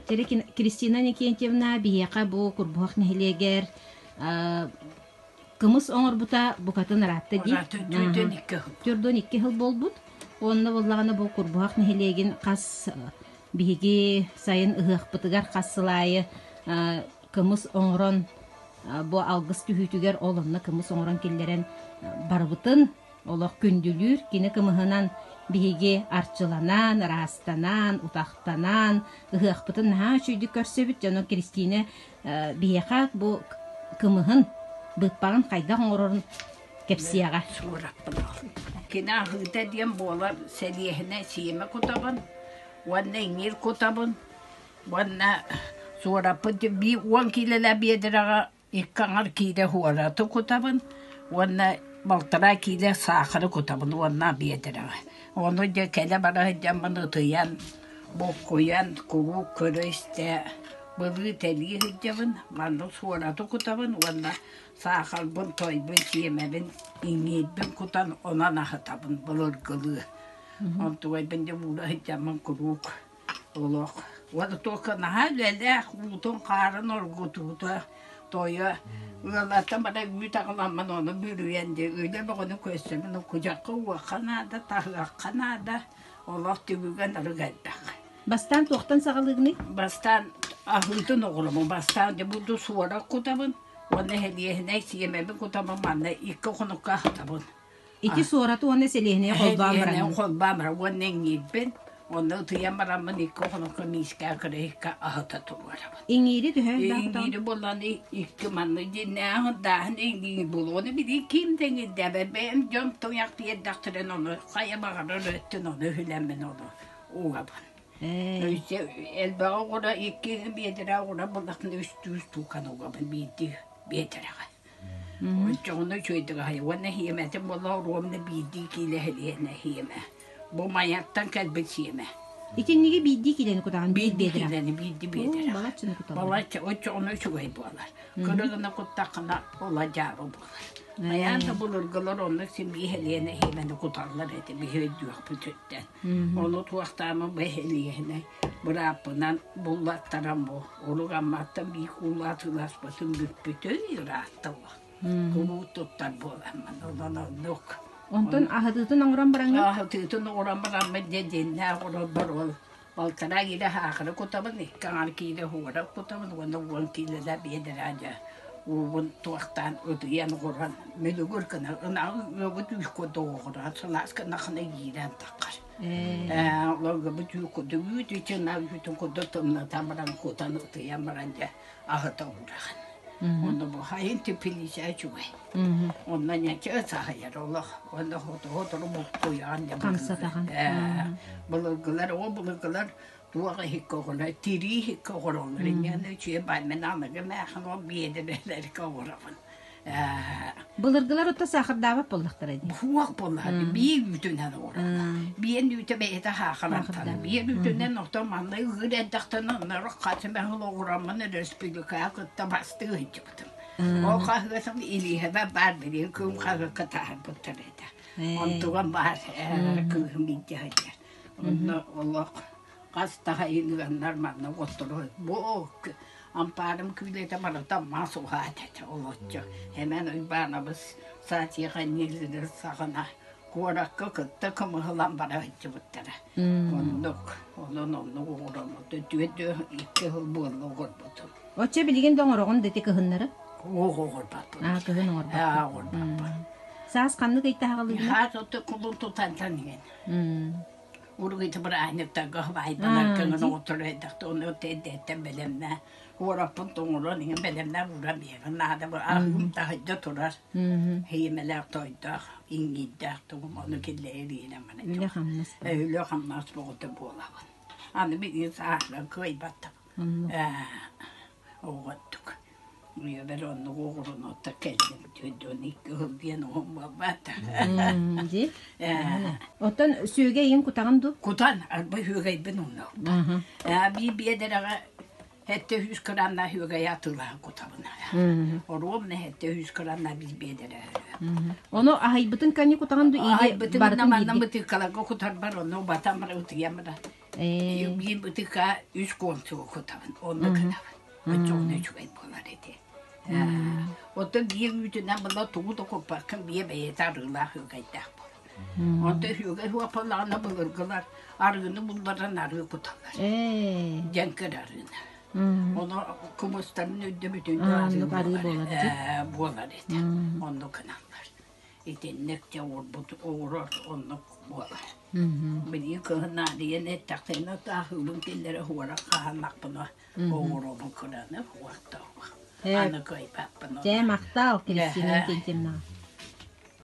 Чэрэ Кристина Никентьевна биһиэхэ бу Курбуһах нэһилиэгэр кымыс оҥорбута букатын ыраатта дии. Төрдүөн икки сыл буолбут. Уонна буоллаҕына бу Курбуһах нэһилиэгин хас биһиги сайын ыһыахпытыгар хас сыл аайы кымыс оҥорон бу алгыс түһүүтүгэр ол онно кымыс оҥорон киллэрэн барыбытын олох күндүлүүр кини кымыһынан биһиги арчыланан, ыраастанан, утахтанан ыһыахпытын наһаа үчүгүйдүк көрсөбүт. Дьоно Кристина биһиэхэ бу кымыһын быыппаҕын хайдах оҥорорун кэпсиэҕэ. Суораппын Кини аһыыта диэн буолар сэлиэһинэ сиэмэ кутабын уонна иҥиир кутабын уонна суораппыт биир уон киилэлээх биэдэрэҕэ икки аҥар киилэ хуораты кутабын уонна балтараа киилэ саахары кутабын уонна биэдэрэҕэ. Ону дьэ кэлэ-бара сылдьаммын ытыйан, буккуйан, куруук көрө-истэ былыы-тэлии сылдьабын. Маннык суораты кутабын уонна саахарбын, тойбун, сиэмэбин, иҥиирбин кутан онон аһатабын былыргылыы. Онтугайбын дьэ уура сылдьаммын куруук Олох. Уонна туохха наһаа үлэлээх, уутун-хаарын оргутуута, тойо ыаллартан бара үүт аҕаламмын ону бүрүйэн дии үлэ бөҕөнү көрсөбүн кудьахха уохха наада, таһыахха наада, олох түбүгэ нарыга элбэх. Бастаан туохтан саҕалыыгыный? Бастаан аһыытын оҕоломун, бастаан дьэ буду суорак кутабын уонна эһэлиэһинэй сиэмэбин кутабын манна икки хонукка аһатабын. Ити суораты уонна сэлиэһинэйи холбоон бараҥҥын. Холбоон баран уонна иҥиирбин, онно ытыйан бараммын икки хонукка миискэ кырыһыкка аһыта туруорабын. Иҥиири төһө элбэх Иҥиири буолан икки маннык дьиннээх дааһын иҥиир буолуону били ким да иҥиирдээбэт бэйэм дьон туйах тиэрдэхтэрин ону хайа баҕарар өттүн ону үһүлэммин ону угабын. Өссө элбэҕи оҕура икки биэдэрэ оҕура буллахпына үстүү устууканы угабын биирдии биэдэрэҕэ. Оччоҕуна үчүгэйдик аһый уонна сиэмэтин буолла оруобуна биирдии киилэ сэлиэнэ сиэмэ. Бу Майаттан кэлбит сиэмэ. Итинниги биирдии киилэни кутаҕын биирдии киилэни биирдии биэдэрэ. Балаччаны куталлар. Балачча оччоҕуна үчүгэй буолар. Кыра гына куттаххына ола дьаабы буолар. Хайаан да былыргылар оннук син биир сэлиэнэ сиэмэни куталлар этэ биһи өйдүөхпүтүттэн. Ону туохтаама бу сэлиэһинэй бырааппынан буллаттаран бу Урук Амматтан биир куулу атыыласпытым бүппүтүн ыраатта Кулуу туттар буоламмын онон оннук. Онтон аһытыытын оҥорон бараҥҥын? Аһытыытын оҥорон бараммын дьэ дьиҥнээх оҥорбор ол балтараа киилэ саахары кутабын, икки аҥар киилэ уора кутабын уонна уон киилэлээх биэдэрэ дьэ уубун туохтаан ытыйан оҕуран мүлүгүр гына ынаҕы ыабыт үүт курдук оҕуран сылаас гынахына иирэн таххар. Олорго түү курдук үүт иччинэ үүтүн курдук тымныта баран кутан ытыйан баран дьэ аһыта уураҕын. Онно бу хайын тэпилиисэ үчүгэй. Онно ньэчэ саһайар олох. Онно хоту-хотору буккуйаҕын дьэ Хамсатаҕын. Былыргылар, о былыргылар туох иһиккэ оҕолор, тирии иһиккэ оҕороллор. Инньэ үчүгэй баай мен аныгы мээхин ол биэдэрэлэргэ оҕоробун. Былыргылар отто саахардаабат буоллахтара дии. Буһуох буоллаҕа биир үүтүнэн оҥороллор. Биэн үүтэ бэйэтэ саахарантан. Биэн үүтүнэн ото манна ыыр эрдэхтэн оннору хас эмэ сыл оҕураммын өрөспүүбүлүкэҕэ кытта бастыы сылдьыбытым. Ол хаһыатым илииһэбэ баар билигин кыым хаһыакка таһаарбыттар этэ. Онтугам баар кыыһым илдьэ сылдьар. Онно олох хас таһайыныганнар манна оттору бу ампаарым күүлэтэ барыта мас уһаат этэ олоччу Эмэн Уйбаанабыс Саатиха ньиэллэрин саҕана куоракка кытта кымыһылан бара сылдьыбыттара. Оннук, онон оннук оҥороммут. Түөрт икки сыл буолла оҥорбутум. Оччо билигин да оҥороҕун да ити кыһыннары? Оҕо оҥорбаппын. Аа, кыһын оҥорбаппын. Аа, оҥорбаппын. Саас ханнык ыйтаһаҕалыыгын? Саас оту кулун тутантан иһин. Уругуйта бырааһынньыктарга баайданар көҥүл оҕоттору элбэхтэ ону эрдэттэн бэлэмнээ уораппын тоҥорон иһин бэлэмнээх ууран биэрэбин наада бу аһыым таһырдьа турар хийимэлээх тойдоох иҥиирдээх тугум ону киллэрэр иһинэн маны Үлэ-хамнас үлэ-хамнас бөҕөтө буолабын аны билигин сааһыран кыайбаттым оҕоттук Үйэбэр оннук оҕурунуоттар кэллим дьон икки ыһыл диэн уһун буолбат. Дии. Оттон сүөгэ иин кутаҕын дуу? Кутан, арба сүөгэйбин онно. Бии биэдэрэҕэ сэттэ сүүс грамнаах сүөгэйи атыылаһан кутабын. Оруобуна 700 грамнаах биир биэдэрэ. Ону аһыйбытын кэннэ кутаҕын дуу? Аһыйбытын манна бытыыкаларга кутарбар, онно убатан баран ытыйан баран. Биир бытыка үс куонсугу кутабын, онно гынабын. Оччоҕуна үчүгэй буолар ити. Оттон биир үүтүнэн була тугу да куппаккын биэ бэйэтэ арыылаах үөгэйдээх буолар. Онтон үөгэй хуоппалаҕына былыргылар арыыны булларан арыы куталлар. Дьэҥкир арыыны. Ону кымыстарын үрдэ бүтүннүү арыы буолар, буолар этэ. Оннук гыналлар. Итинник дьэ уурбут уурар оннук буолар. Билигин кыһын наадыйан эттэхтэринэ таахыыбын киллэрэ уоран хаһаннахпына оҕуруобун кыраны уоттаах. Аны кыайбаппын. Дьэ махтал Кристина Иннокентьевна.